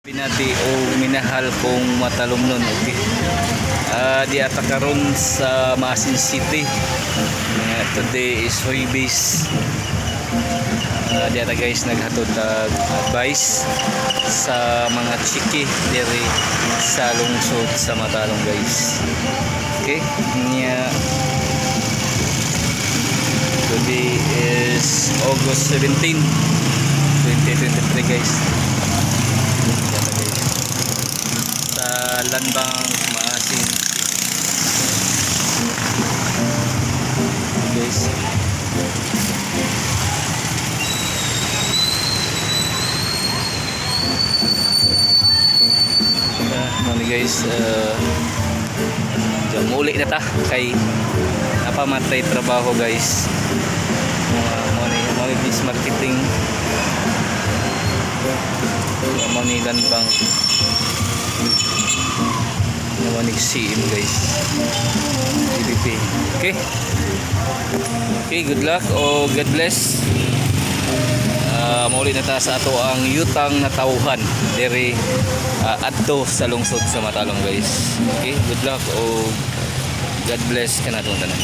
Binati o minahal kong matalomnon, okay. Di ata karon sa Maasin City. Today is Huwebes. Di ata, guys, naghatod og advice sa mga chiki diri sa lungsod sa Matalom, guys. Okay? Nya today is August 17, 2023, guys. Yan na, guys. Sa Landbank, Maasin City. Guys. Mao guys, muli na ta kay napamatay trabaho, guys. Mga money this marketing, mao ni Land Bank, mao ni CM, guys, GBP. Okay, good luck o God bless. Mauli na ta sa ato ang yutang natawhan diri adto sa lungsod sa Matalom, guys. Okay, good luck o God bless kanatong tanan.